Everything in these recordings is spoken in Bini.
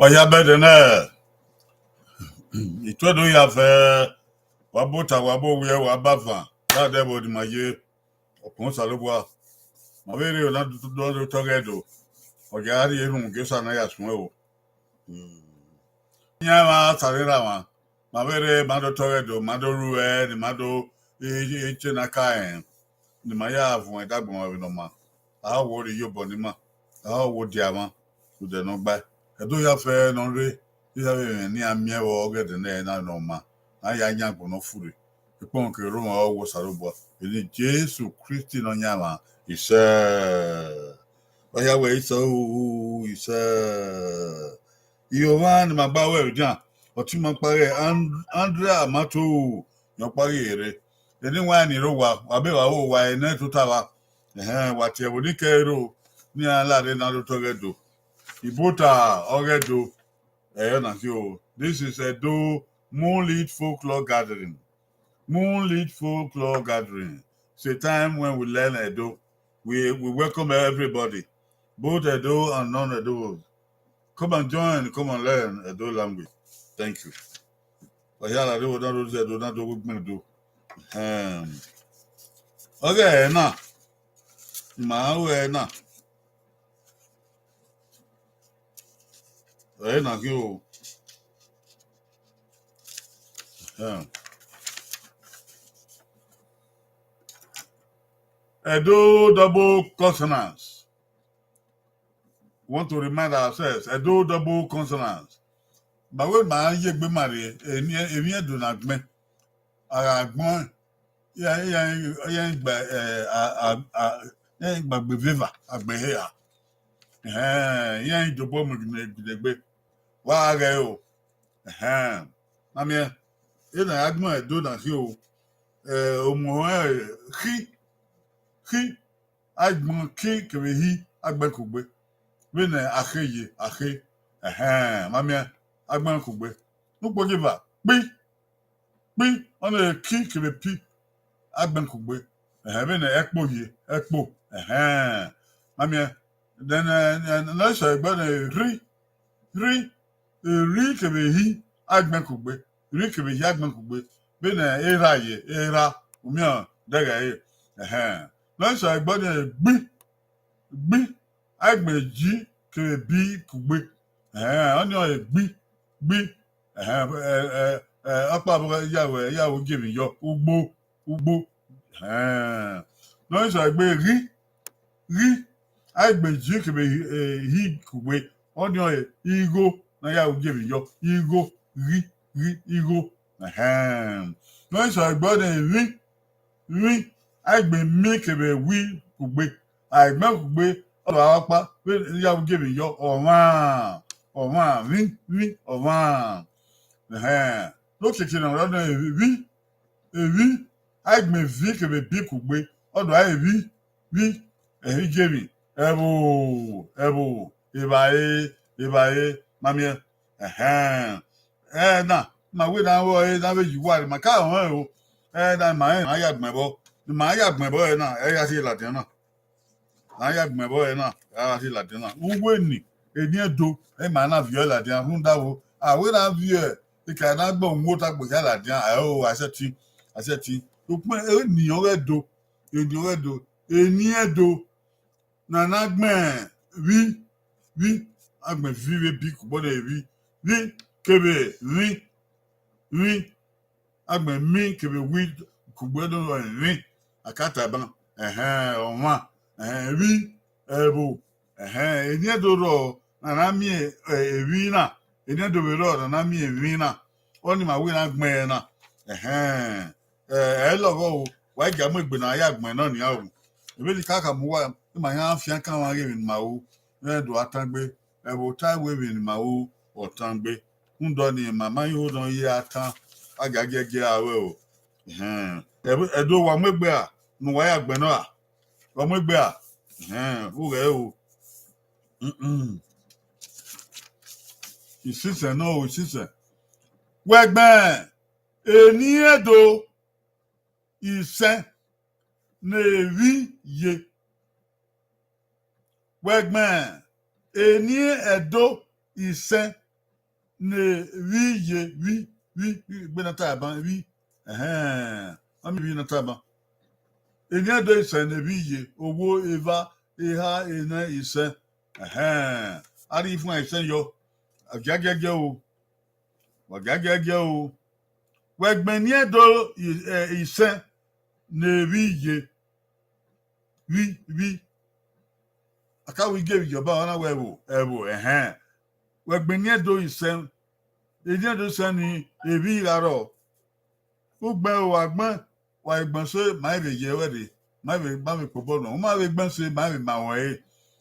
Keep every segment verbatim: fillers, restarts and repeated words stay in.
Wa ya bẹdẹ nẹ, ituẹ do ya fẹ, wa bota, wa bo wiẹ, wa ba fan, ya dẹ vbe odima ye, ọkpọn Osanobua. Ma vbe rre ọna do tọghẹ do, ọ ya rhie erhunmwu gie Osa na ya suẹn o. Iran mwa sare ra mwa, ma vbe rre ma do tọghẹ do, ma do ru ẹe, ne ima do e, e, e tie na ka rẹn, ne ima ya vuọn ẹdagbọn vbe ne ọ ma. A ho wo rre iyobọ ne ima, a ho wo dia mwa, odẹ ne ọ gbae. Ẹdo ya fẹ ne ọ rre, iran vbe mwẹ ne iran miẹn vbe ọghẹdẹ nẹ na ne ọ ma, a ya yan agbọn ne ọ furre. Ekpọnmwẹ ke Rhoma ọ wo Osanobua, eni Jesu Kristi Nọyaẹnmwa isẹ. Wa ya wẹ isẹ o, isẹ. Ihovhan ne ima gba ru ẹre dia, ọtẹn ima ọkpa ghe An-, Andrea Amato yan ọkpa ghe rre. Eni wa ni rre owa, wa be wa ru owa ẹre nẹ tota vba. Ẹhẹn, wa tie ẹvbo ni kẹ ẹre ro, ne iran la rre na do tọghẹ do. Ibota ọghẹ do, ẹre na khin o. This is Edo Moonlit Folklore Gathering. Moonlit Folklore Gathering. It's a time when we learn Edo. We, we welcome everybody, both Edo and non-Edo. Come and join, come and learn Edo language. Thank you. Wa hia la rre vbe ọna do zẹ do na do gbe gbẹn do. Ẹhẹn. Ọ ghe ẹre na, ima ru ẹre na. Ẹre na khin o. Ẹhẹn. Edo double consonants. Want to remind ourselves, Edo double consonants. Ma wẹ ma ye egbe ma rre, emwi, emwi Edo na gbẹn. A gha gbẹn, iran, iran, iran gba, eh, a, a, a, iran gba gbe veva, a gbe he a. Ẹhẹn, iran dobọ mu gidigbe. Wa ghẹ o. Ẹhẹn, ma miẹn, ena a gbẹn Edo na khin o. Eh, omuhẹn, eh, khi, khi, a gbẹn khi kevbe hi, a gbẹn kugbe. Vbene a khe ye, a khe. Ẹhẹn, ma miẹn, a gbẹn kugbe. Ne ukpogieva, kpi, kpi, ọnii khi kevbe pi, a gbẹn kugbe. Ẹhẹn, vbene ẹkpo ye, ẹkpo. Ẹhẹn, ma miẹn, then, eh, ne ọ sẹ egbe ne rhi, rhi, rhi kevbe hi, a gbẹn kugbe. Rhi kevbe hi, a gbẹn kugbe. Vbene erha ye, erha, u miẹn dẹghe ẹre. Ẹhẹn, ne ọ sẹ egbe ne gbi, gbi, a gbẹn ji kevbe bi kugbe. Ẹhẹn, ọnii ọre gbi, gbi. Ẹhẹn, ẹ, ẹ, ẹ, ọkpa vbe ya wẹ, ya wẹ ugie emwi yọ, ugbo, ugbo. Ẹhẹn, ne ọ sẹ egbe ghi, ghi, a gbẹn ji kevbe hi, eh, hi kugbe, ọnii ọre igho, ne a ya wẹ ugie emwi yọ, igho, ghi, ghi, igho. Ẹhẹn, ne ọ sẹ egbe ọnii emwi, vbi, a gbẹn mi kevbe wi kugbe. A i gbẹn kugbe, ọ do a ọkpa, vbe ya vbe ugie emwi yọ, ọmwa, ọmwa, vbi, vbi, ọmwa. Ẹhẹn, ne okiekie ne ọ rre ọnii vbi, vbi, a i gbẹn vi kevbe bi kugbe, ọ do a vbi, vbi, ẹhẹn, igie emwi, ẹvbo, ẹvbo, evbare, evbare, ma miẹn. Ẹhẹn, ẹna, ma wẹ ne a ru ẹre ne a vbe ye uwa rre, ma ka rẹn o. Ẹna, ma rẹn, ma ya gbẹn vbọ, ma ya gbẹn vbọ ẹre na, ẹ ya rhie ladian na. A ya gbẹn vbọ ẹre na, a ya rhie ladian na. Uwu eni, eni Ẹdo, ẹ ma na viọ ladian rhunmwuda vbo, a wẹ na viọ, ika na gbẹn uwu ota gbe hia ladian, ẹ o, a sẹtin, a sẹtin. Ukpẹn, eni ọghe Ẹdo, eni ọghe Ẹdo, eni Ẹdo, ne a na gbẹn vbi, vbi, a gbẹn vi vbe bi kugbe ọnii vbi, vbi kevbe vbi, vbi, a gbẹn mi kevbe wi kugbe ọnii vbi, a ka ta ban, ẹhẹn, ọmwa, ẹhẹn, vbi, ẹvbo, ẹhẹn, eni Ẹdo rrọọ ne a na miẹn, eh, emwi na, eni Ẹdo vbe rrọọ ne a na miẹn emwi na, ọnii ma wẹ ne a gbẹn ẹre na, ẹhẹn, eh, ẹ i lọghọ o, wa i gia mu egbe ne a ya gbẹn nọ nian o. Emwi ne I ka khama uwa, ima ya fian kan mwa ghe emwi ne ima ru, ne ẹ do a tangbe, ẹvbo ta wẹ emwi ne ima ru, ọ tangbe. Rhunmwuda ọnii, ima ma i ho nọ ye a tan, a gia giẹgiẹ a ruẹ o. Ẹhẹn. Ẹvbo, Ẹdo, wa mu egbe ra, ne uwa ya gbẹn nọ ra? Wa mu egbe ra? Ẹhẹn, u ghẹ o. Mm-mm. Isisẹn nọ o, isisẹn. Wẹ gbẹn, eni Ẹdo, isẹn ne evbi ye. Wẹ gbẹn, eni Ẹdo, isẹn ne vbi ye, vbi, vbi, vbi, egbe na ta ban, vbi. Ẹhẹn, ma miẹn vbi na ta ban. Eni ẹdo isẹn ne vbi ye, owo, eva, eha, enẹ, isẹn. Ẹhẹn, a rhie ifuan isẹn yọ. Agiagiagia o. Wa giagiagia o. Wẹ gbẹn eni ẹdo i-, ẹ, isẹn ne vbi ye. Vbi, vbi. A ka wẹ igievbi yọ ba, ọ na wẹ ẹvbo, ẹvbo, ẹhẹn. Wẹ gbẹn eni ẹdo isẹn, eni ẹdo isẹn ni evbi gha rrọọ. Ugbẹn o, wa gbẹn, wa i gbẹn ọse, ma i vbe ye ruẹ rre, ma i vbe, ma vbe kpobọ nọ. U ma vbe gbẹn ọse, ma i vbe ma ruẹ ẹre.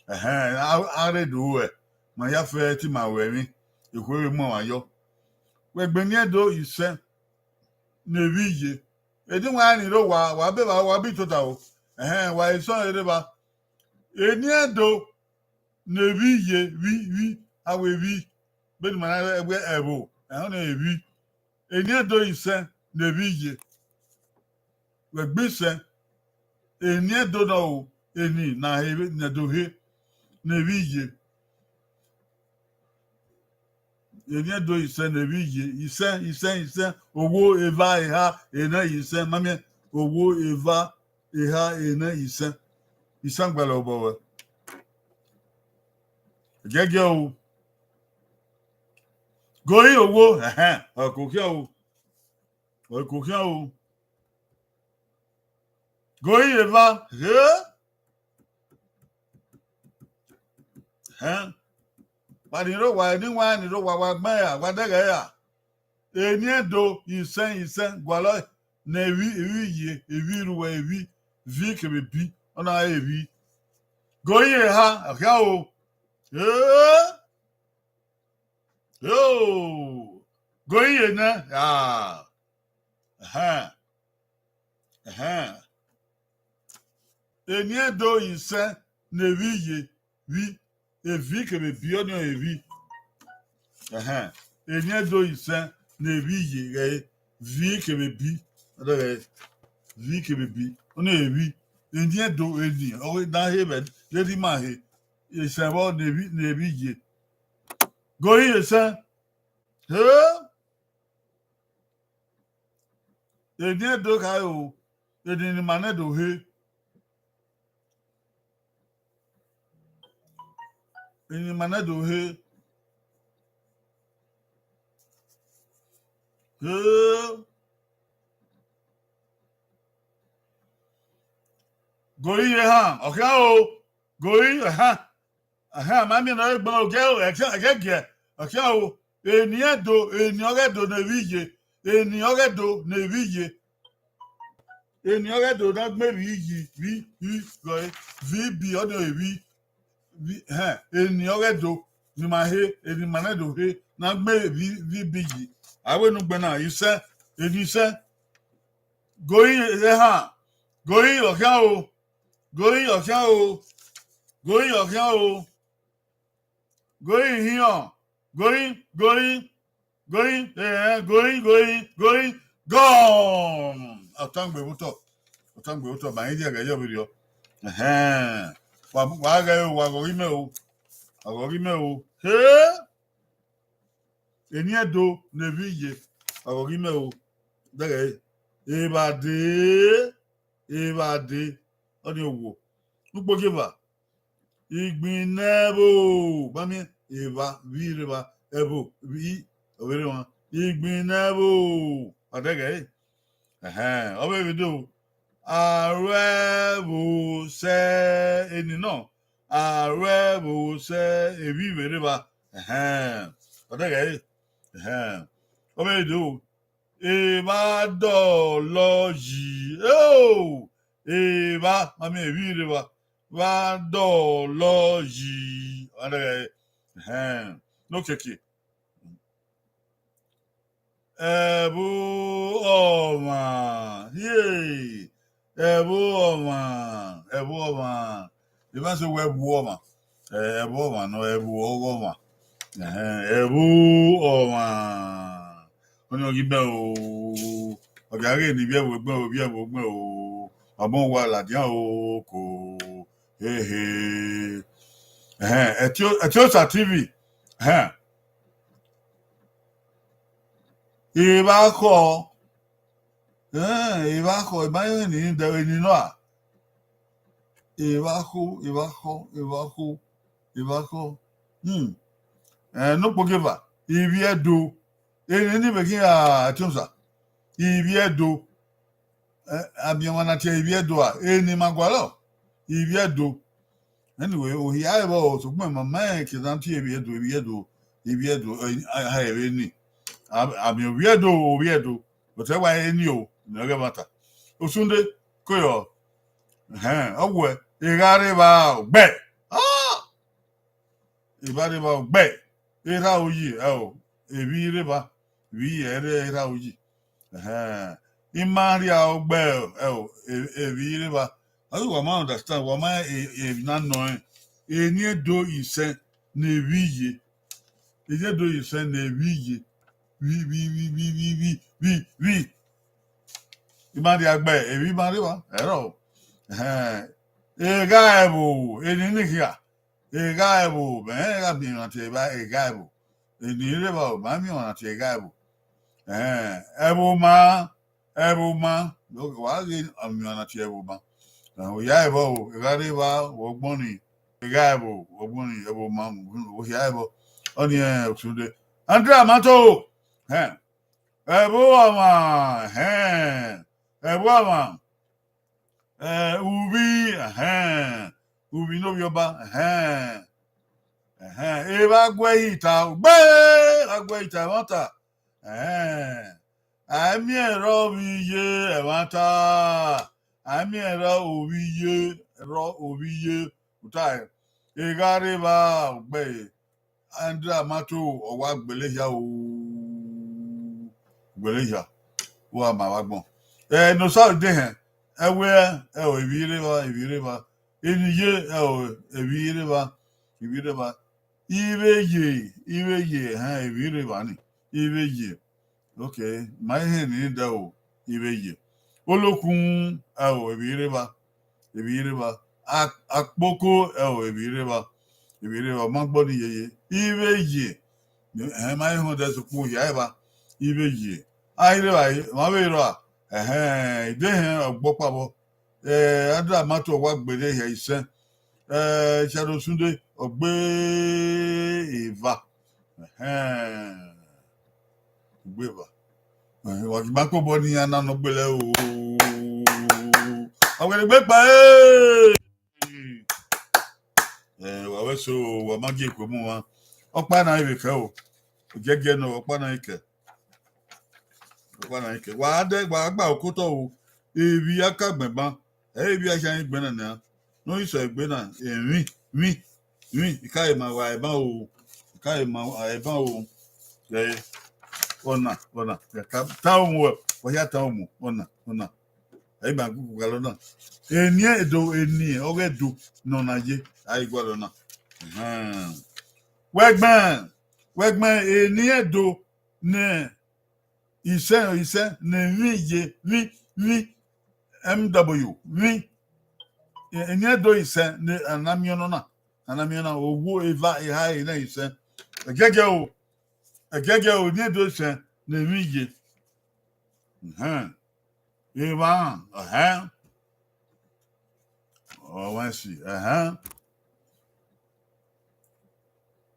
Ẹhẹn, a, a rre do ruẹ, ma ya fẹ te ima ruẹ emwi, ekhue vbe mu ọmwa yọ. Wẹ gbẹn eni ẹdo isẹn ne vbi ye. Eni wa ni rre owa, wa be evba, wa be tota o. Ẹhẹn, wa i sọn rre evba. Eni ẹdo ne vbi ye, vbi, vbi, a wẹ vbi. Vbene ima na wẹ ẹvbo, ẹhẹn, ọnii vbi. Eni ẹdo isẹn ne vbi ye. Wẹ gbẹn isẹn, eni ẹdo nọ o, eni na he, ne ẹdo he, ne vbi ye. Eni ẹdo isẹn ne vbi ye, isẹn, isẹn, isẹn, owo, eva, eha, enẹ, isẹn, ma miẹn, owo, eva, eha, enẹ, isẹn. Isẹn gbalọ obọ ruẹ. Giẹgiẹ o. Gori owo, ẹhẹn, ọ ko khian o. Ọ ko khian o. Gori eva, he? Ẹhẹn. Wa ni rre owa, eni wa ni rre owa, wa gbẹn ya, wa dẹghẹ ya. Eni ẹdo, isẹn, isẹn, gualọ ne evbi, evbi ye, evbi ruẹ, evbi, vbi kevbe bi, ọ na re evbi. Gori eha, ọ khian o. He? Yo! Gori enẹ, ah. Ẹhẹn. Ẹhẹn. Eni ẹdo isẹn ne vbi ye, vbi, evbi kevbe bi, ọnii ọre evbi. Ẹhẹn. Eni ẹdo isẹn ne vbi ye, ghẹ vbi kevbe bi, ọ dẹghẹ vbi kevbe bi, ọnii ọre evbi. Eni ẹdo, eni, ọ ghi na he vbe, vbe rhie ima he, isẹn vbọ ne vbi, ne vbi ye. Gori isẹn. He? Eni ẹdo khare o, eni ne ima nẹ do he. Eni ne ima nẹ do he. He. Gori eha, ọ khian o. Gori eha. Ẹhẹn, ma miẹn ne ọ ghe gbẹn ogiẹ o, ẹgiẹ, ẹgiẹ, ẹgiẹ, ọ khian o. Eni ẹdo, eni ọghe ẹdo ne vbi ye. Eni ọghe ẹdo ne vbi ye. Eni ọghe ẹdo na gbẹn vbi yi, vbi, vbi, gọe, vbi bi, ọnii ọre evbi, vbi, ẹhẹn, eni ọghe ẹdo ne ima he, eni ima nẹ do he, na gbẹn vbi, vbi bi yi. A wẹ ne ugbẹn na, isẹn, eni isẹn. Gori eha, gori ọ khian o, gori ọ khian o, gori ọ khian o. Gori hiọn, gori, gori, gori, ẹhẹn, gori, gori, gori, gọn. Ọtangbe vbe otọ, ọtangbe vbe otọ, ma i rhie ẹghẹ yọ vberriọ. Ẹhẹn, wa, wa ghẹ o, wa ghọghe imẹ o, wa ghọghe imẹ o. He! Eni ẹdo ne vbi ye, wa ghọghe imẹ o. Dẹghẹ, evbade, evbade, ọnii owo. Ukpogieva, igbinna ẹvbo, ma miẹn, eva, vbi rre evba, ẹvbo, vbi, ọ vbe rre emwa. Igbinna ẹvbo, wa dẹghẹ ẹre. Ẹhẹn, ọ vbe vbe do. Aro ẹvbo sẹ eni nọ, aro ẹvbo sẹ evbi vbe rre evba. Ẹhẹn, wa dẹghẹ ẹre. Ẹhẹn, ọ vbe vbe do. Evba dọlọ yi. Eo! Evba, ma miẹn evbi rre evba. Vba dọlọ yi. Wa dẹghẹ ẹre. Ẹhẹn, ne okiekie. Ẹvbo ọmwa, yey, ẹvbo ọmwa, ẹvbo ọmwa. Emwa sẹ wẹ ẹvbo ọmwa. Ẹ, ẹvbo ọmwa nọ, ẹvbo ọghe ọmwa. Ẹhẹn, ẹvbo ọmwa. Ọnii ọ ghi bẹn o. Ọ ghi a ghe ne ivbi ẹvbo gbẹn o, ivbi ẹvbo gbẹn o. Ọmọ wa ladian o, ko. Hehe. Ẹhẹn, Ẹtio-, Ẹtiosa T V. Ẹhẹn. Evbakhọ. Ẹn, evbakhọ, ima rẹn ni dẹ vbe ni nọ a. Evbakhọ, evbakhọ, evbakhọ, evbakhọ. Hmm. Ẹn, ne okpogeva, ivbi Ẹdo. Eni ni vbe ghi ra atiọnsa. Ivbi Ẹdo. Ẹ, a miẹn ọmwa na tie ivbi Ẹdo a, eni ma gualọ. Ivbi Ẹdo. Anyway, ohia ẹvbo, sokpan ma ma ke dan tie ivbi Ẹdo, ivbi Ẹdo, ivbi Ẹdo, ẹ, a, a, ẹvbo eni. A, a miẹn ivbi Ẹdo, ivbi Ẹdo. But ẹ wa eni o, ne ọ ghẹ vbe ta. Osunde, ko yọ. Ẹhẹn, ọ wẹ, egha rre evba ugbẹ. Ah! Evba rre evba ugbẹ. Erha uyi, ẹ o, evbi rre evba. Vbi ẹre erha uyi. Ẹhẹn. Ima rria ugbẹ, ẹ o, e-, evbi rre evba. Ọ ghi wa ma understand, wa ma e-, e-, emwi na nọ rẹn. Eni Ẹdo isẹn ne evbi ye. Eni Ẹdo isẹn ne evbi ye. Vbi, vbi, vbi, vbi, vbi, vbi, vbi, vbi. Ima rria ugbẹ, evbi ima rre evba, ẹrọ. Ẹhẹn. Egha ẹvbo, eni ni khia. Egha ẹvbo, mẹ gha miẹn ọmwa na tie evba, egha ẹvbo. Eni rre evba o, ma miẹn ọmwa na tie egha ẹvbo. Ẹhẹn, ẹvbo ma, ẹvbo ma. Wa ghe a miẹn ọmwa na tie ẹvbo ma. Ẹhẹn, ohia ẹvbo o, egha rre evba, vbe ọgbọnni, egha ẹvbo, vbe ọgbọnni, ẹvbo ma, ohia ẹvbo. Ọnii, ẹ, Osunde. Andrea Mato, ẹhẹn, ẹvbo ọmwa, ẹhẹn, ẹvbo ọmwa. Eh, uvbi, ẹhẹn, uvbi ne ovbi ọba, ẹhẹn, ẹhẹn, evba guẹ ita, gbe, evba guẹ ita ẹmwata, ẹhẹn, a i miẹn rọ ovbi iye ẹmwata, a i miẹn rọ ovbi iye, rọ ovbi iye, uta, egha rre evba ugbẹre. Andrea Mato, ọ wa gbele hia o, gbele hia, u gha ma vbe agbọn. Ẹ, ne Osa de hẹn, ẹ wẹ, ẹ o, evbi rre evba, evbi rre evba. Eni ye, ẹ o, evbi rre evba, evbi rre evba. Ivbe ye, ivbe ye, ẹhẹn, evbi rre evba ni, ivbe ye. Okay, ma i hẹn ni dẹ o, ivbe ye. Olokun, ẹ o, evbi rre evba, evbi rre evba. A-, akpoko, ẹ o, evbi rre evba, evbi rre evba. Ọ ma gbọ ni yeye, ivbe ye. Ẹhẹn, ma i họn dẹ sokpan ohia evba, ivbe ye. A i rre evba, ma vbe rrọọ a, ẹhẹn, ide hẹn ọgbọkpa vbọ. Eh, Andrea Mato, ọ wa gbele hia isẹn. Eh, Shadow Sunday, ọ gbe eva. Ẹhẹn. Ọ gbe eva. Eh, wa ghi ma kobọ ne iran na nọ gbele o. Wa wẹ egbe kpa, eh. Eh, wa wẹ so, wa ma gie eku mu mwa. Ọkpa na i vbe kẹ o. Giẹgiẹ nọ, ọkpa na i kẹ. Ọkpa na i kẹ. Wa dẹ, wa gba okotọ o. Evbi a ka gbẹn ban. Ẹ, evbi a khian gbẹn na nia. Ne ọ i sẹ egbe na, emwi, mwi, mwi, I ka ma wa ẹban o, I ka ma wa ẹban o. Ẹ, ọna, ọna, ẹ ka ta omu, wa hia ta omu, ọna, ọna. Ẹ, ima gugu gha lọ na. Eni Ẹdo, eni ọghe Ẹdo ne ọna ye, a i gualọ na. Ẹhẹn. Wẹ gbẹn, wẹ gbẹn, eni Ẹdo ne isẹn, isẹn ne emwi ye, mwi, mwi, M W, mwi. Eni Ẹdo isẹn ne a na miẹn ọnọna, a na miẹn ọna, owo, eva, eha, ena isẹn. Ẹgẹgẹ o, ẹgẹgẹ o, eni Ẹdo isẹn ne emwi ye. Ẹhẹn. Emwa, ẹhẹn. Ọ wa si, ẹhẹn.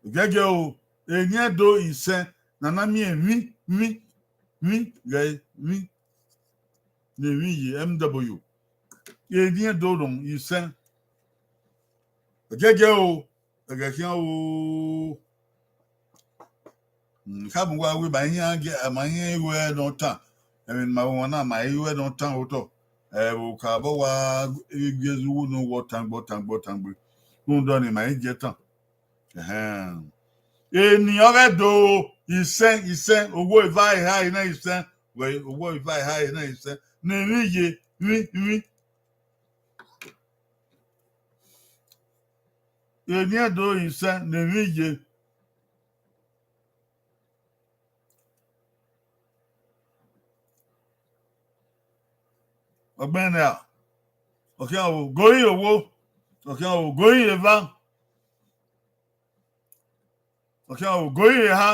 Gẹgẹ o, eni Ẹdo isẹn ne a na miẹn emwi, mwi, mwi, ghẹ mwi, ne emwi ye M W. Eni Ẹdo rhọn isẹn. Gẹgẹ o, ẹghẹ khian o. Mm, khama uwa wẹẹ ma hia gie, ma hia iruẹ ne ọ tan. Ẹmwẹ ne ima vbe wan na, ma iruẹ ne ọ tan otọ. Ẹvbo ka bọ wa gie zẹ uwu ne uwọ tangbe, tangbe, tangbe. Rhunmwuda ọnii ma i gie tan. Ẹhẹn. Eni ọghe Ẹdo, isẹn, isẹn, owo eva, eha, ena isẹn, wẹ owo eva, eha, ena isẹn. Ne emwi ye, mwi, mwi. Eni Ẹdo isẹn ne emwi ye. Ọgbẹn nẹ a, ọ khian o, gori owo, ọ khian o, gori eva, ọ khian o, gori eha,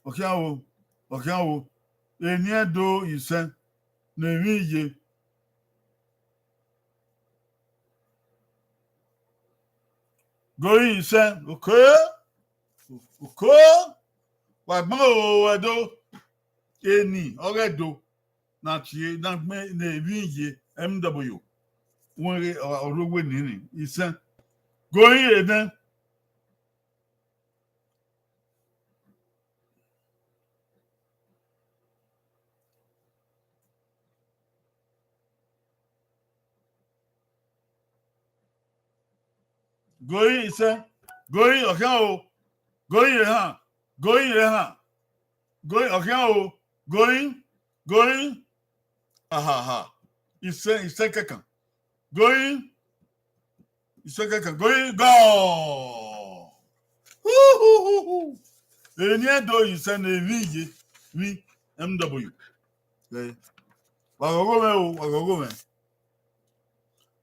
ọ khian o, Ọkhian o, eni Ẹdo isẹn ne emwi ye. Going isẹn, okay, okay. Wa gbẹn o, Ẹdo. Eni ọghe Ẹdo na tie na gbẹn ne emwi ye M W. Wẹn ghe ọ rre uwu eni ni isẹn. Going enẹ. Going isẹn, going ọkhian o, going ehan, going ehan, going ọkhian o, going, going, ahaha, isẹn, isẹn kẹkan, going, isẹn kẹkan, going, gọọ. Eni Ẹdo isẹn ne emwi ye, vbi M W. Wa ghọghọ mwẹ o, wa ghọghọ mwẹ.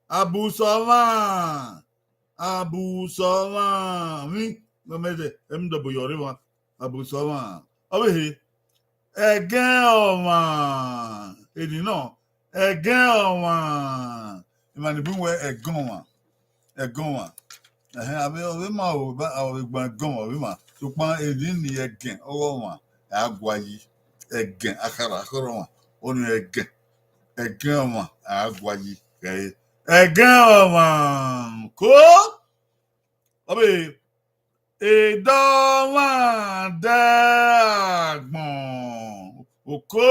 Abusọmwa, Abusọmwa, vbi, mẹ mẹ dẹ, M W ọre emwa, Abusọmwa. Ọ vbe he, ẹgẹn ọmwa, eni nọ, ẹgẹn ọmwa, emwa ni bu wẹ ẹgẹn ọmwa, ẹgẹn ọmwa. Ẹhẹn, avbe, ọ vbe ma o, ba, ọ vbe gban ẹgẹn ọmwa, ọ vbe ma. Sokpan eni ni ẹgẹn, ọghe ọmwa, a gua yi, ẹgẹn, akhara, akhara ọmwa, ọni ẹgẹn, ẹgẹn ọmwa, a gua yi, ẹ, ẹgẹn ọmwa, ko, ọ vbe, edọmwadẹ agbọn, oko,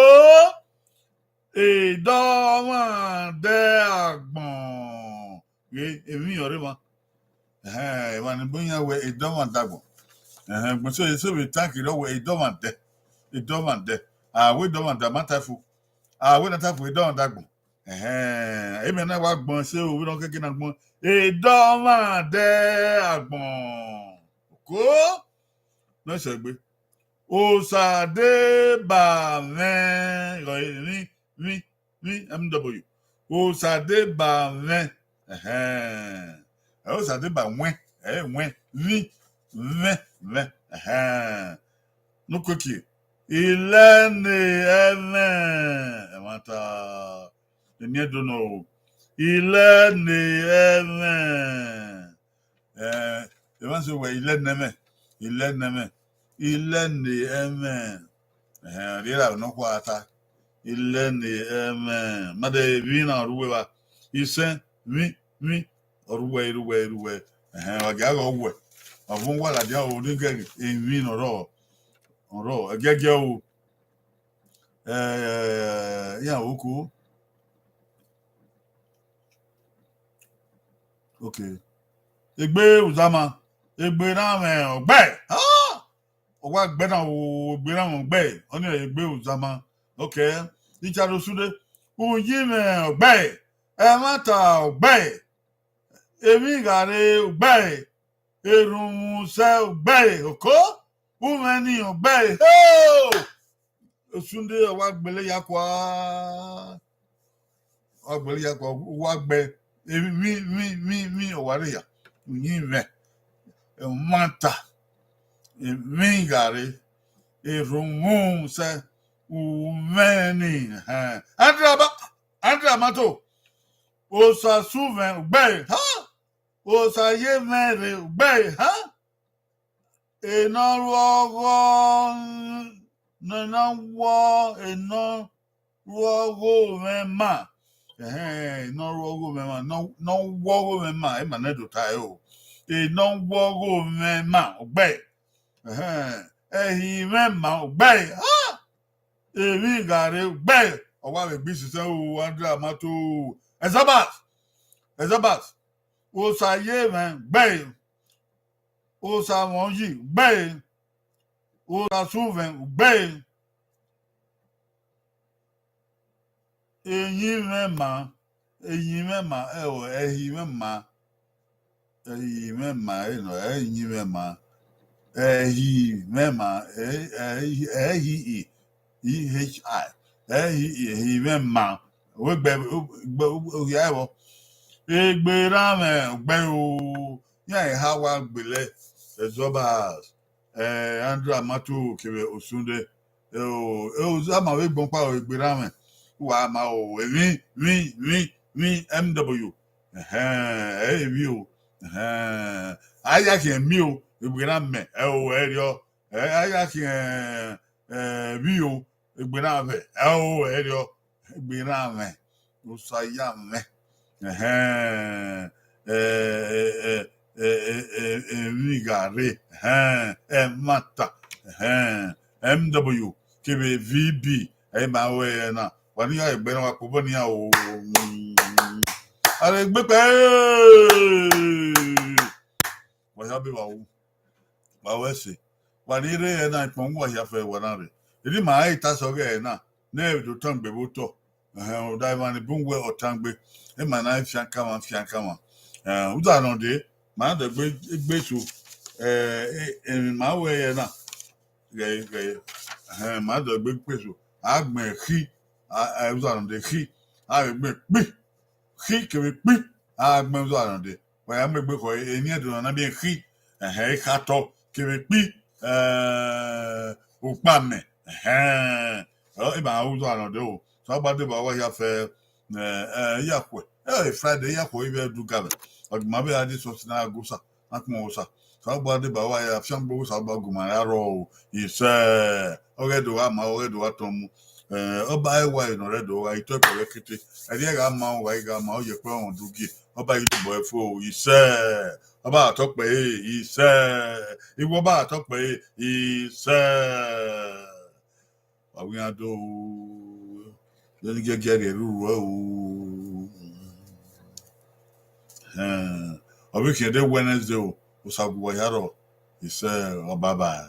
edọmwadẹ agbọn. Ghe emwi ọre emwa. Ẹhẹn, emwa ni bu iran wẹ edọmwadẹ agbọn. Ẹhẹn, gbẹn so, eso vbe tanki rọ wẹ edọmwadẹ, edọmwadẹ. A wẹ edọmwadẹ, a ma ta fo. A wẹ na ta fo edọmwadẹ agbọn. Ẹhẹn, emwi na wa gbọn ẹse o, vbene ọ keke na gbọn. Edọmwadẹ agbọn. Oko. Ne ọ sẹ egbe. Osa deba mwẹ, emwi, emwi, emwi, M W. Osa deba mwẹ. Ẹhẹn. Ẹ, osa deba wẹn, ẹ, wẹn, vbi, mwẹ, mwẹ. Ẹhẹn. Ne u keke. Ilẹ ne ẹmwẹ. Ẹmwata. Eni Ẹdo nọ o. Ilẹ ne ẹmwẹ. Eh, emwa sẹ wẹ ilẹ ne ẹmwẹ, ilẹ ne ẹmwẹ, ilẹ ne ẹmwẹ. Ẹhẹn, rhie ra nọkhua ta. Ilẹ ne ẹmwẹ. Ma dẹ emwi na rre uwẹ evba. Isẹn, vbi, vbi, ọ rre uwẹ, rre uwẹ, rre uwẹ. Ẹhẹn, wa gia ghe ọ wẹ. Wa vọn uwa ladian o, ne ghe emwi ne ọ rrọọ, ọ rrọọ, ẹgiẹgiẹ o. Eh, iran oko. Okay. Egbe uzama, egbe na mwẹ ọgbẹe. Ah! Ọ wa gbe na o, egbe na mwẹ ọgbẹe. Ọni egbe uzama. Okay. Icharo sude. Uyinmwẹ ọgbẹe. Ẹmwata ọgbẹe. Emwi gha rre ọgbẹe. Erhunmwu sẹ ọgbẹe. Oko. Umwẹ ni ọgbẹe. Ho! Osunde ọ wa gbele ya kua. Ọ wa gbele ya kua, ọ wa gbe. Emwi, emwi, emwi, emwi, ọ wa rre ya. Uyinmwẹ. Ẹmwata. Emwi gha rre. Erhunmwu sẹ. Umwẹ ni. Ẹhẹn. Andra ba, Andra mato. Osa suvẹn ọgbẹe. Ha! Osa ye mwẹ rre ọgbẹe. Ha! Enọ ru ọghọ, ne ọ na wọ, enọ ru ọghọ mwẹ ma. Ẹhẹn, enọ ru ọghọ mwẹ ma, nọ, nọ wọ ọghọ mwẹ ma, ima nẹ do ta ẹre o. Enọ wọ ọghọ mwẹ ma, ọgbẹe. Ẹhẹn, ẹhi mwẹ ma, ọgbẹe. Ah! Emwi gha rre ọgbẹe, ọ wa vbe gbe isisẹ o, Andra mato. Ẹzabas, Ẹzabas, osa ye mwẹ ọgbẹe. Osa mwẹ uyi, ọgbẹe. Osa suvẹn, ọgbẹe. Eyin mwẹ ma, eyin mwẹ ma, ẹho, ẹhi mwẹ ma, ẹhi mwẹ ma, enọ, ẹyin mwẹ ma, ẹhi mwẹ ma, ẹ, ẹ, ẹhi, E, E H I, ẹhi, ẹhi mwẹ ma, wẹ gbe, gbe, ohia ẹvbo, egbe ra mwẹ ọgbẹe o, iran eha wa gbele, Ẹzọbas, eh, Andra Mato kevbe Osunde, Eo, eo, ama vbe gbọn kpa o, egbe na mwẹ. Uwa ma o, emwi, vbi, vbi, vbi, M W. Ẹhẹn, ẹ i re emwi o. Ẹhẹn, a ya khian emwi o, egbe na mẹ, ẹ o, ẹ i re ọ. Ẹ, a ya khian, ẹ, vbi o, egbe na vẹ, ẹ o, ẹ i re ọ. Egbe na mwẹ, Osa ya mwẹ. Ẹhẹn, ẹ, ẹ, emwi gha rre, ẹhẹn, ẹmwata, ẹhẹn, M W kevbe V B, ẹ i ma ru ẹre na. Wa ne iran egbe na wa kpobọ ne iran o. A re egbe kpẹ, wa ya be vba ru. Wa ru ẹse. Wa ni rre ẹre na, ikpọnmwẹ uwa hia fẹ wa na rre. Eni ma i ta sẹ ọghẹe na, ne ẹ do tangbe vbe otọ. Ẹhẹn, ọda emwa ni bun wẹ ọ tangbe, emwa na fian kamwa, fian kamwa. Ẹ, uda nọ dee, ma dẹ gbe, gbe eso, ẹ, ẹ, emwi ma wẹ ẹre na, ghẹ, ghẹ, ẹhẹn, ma dẹ gbe gbe eso, a gbẹn khi, a, a, uda nọ dee khi, a vbe gbẹn kpi, khi kevbe kpi, a gbẹn uda nọ dee. Wa ya mu egbe khọ, eni Ẹdo na na miẹn khi, ẹhẹn, ikhatọ kevbe kpi, ẹ, ukpamẹ, ẹhẹn, ọ, ima ru uda nọ dee o. Osanobua deba uwa hia fẹ, ẹ, ẹ, iyakhuẹ, ẹ, Friday, iyakhuẹ ivbi Ẹdo ga mwẹ. Ọ ghi ma vbe gha dee sọsi na gu Osa, na kpọnmwẹ Osa. Osanobua deba uwa hia, afiangbe Osanobua gu ma ra rrọọ o. Isẹ, ọ ghẹ do gha ma, ọ ghẹ do gha tọn mu. Ẹ, ọba ẹwae nọ rre Ẹdo gha, itọ ẹkpẹvbe kete. Ẹrriẹ gha ma, ọ gha i gha ma, ọ ye ẹkpẹvbe ọmwa du gie. Ọba i tobọ ẹre fo, isẹ. Ọba tọkpẹ ẹre, isẹ. Igho ọba tọkpẹ ẹre, isẹ. Wa wi iran do, vbene giẹgiẹ rhie rhurhu ẹre o. Ẹhẹn. Ọ vbe khian de Wednesday o, Osa gu uwa hia rrọọ, isẹ, ọ bye bye.